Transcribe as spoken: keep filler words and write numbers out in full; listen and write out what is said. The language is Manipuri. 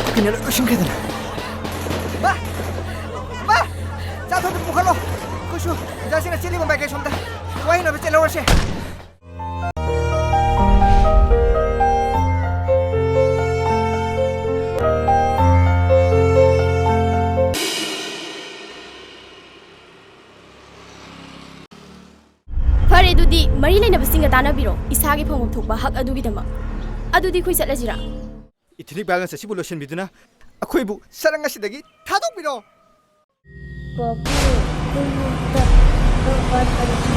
ꯀꯨꯀꯤꯅ ꯂꯣꯏ ꯂꯣꯏꯁꯤꯟꯈ꯭ꯔꯦꯗꯅ꯫ ꯃꯥ! ꯃꯥ! ꯆꯥ ꯊꯛꯇ ꯄꯨꯈꯠꯂꯣ꯫ ꯑꯩꯈꯣꯏꯁꯨ ꯑꯣꯖꯥꯁꯤꯡꯅ ꯆꯦꯜꯂꯤꯕ ꯃꯥꯏꯀꯩ ꯁꯣꯝꯗ ꯋꯥꯍꯩꯅꯕ ꯆꯦꯜꯍꯧꯔꯁꯦ꯫ ꯐꯔꯦ, ꯑꯗꯨꯗꯤ ꯃꯔꯤ ꯂꯩꯅꯕꯁꯤꯡꯒ ꯇꯥꯟꯅꯕꯤꯔꯣ, ꯏꯁꯥꯒꯤ ꯐꯪꯐꯝ ꯊꯣꯛꯄ ꯍꯛ ꯑꯗꯨꯒꯤꯗꯃꯛ꯫ ꯑꯗꯨꯗꯤ ꯑꯩꯈꯣꯏ ꯆꯠꯂꯁꯤꯔꯥ? Ethnic violence ꯑꯁꯤꯕꯨ ꯂꯣꯏꯁꯤꯟꯕꯤꯗꯨꯅ ꯑꯩꯈꯣꯏꯕꯨ ꯆꯔꯪ ꯑꯁꯤꯗꯒꯤ ꯊꯥꯗꯣꯛꯄꯤꯔꯣ꯫ ꯄꯥꯕꯨꯡ, ꯑꯩꯈꯣꯏ ꯌꯨꯝꯗ ꯕꯥꯔ ꯇꯥꯔꯤꯛ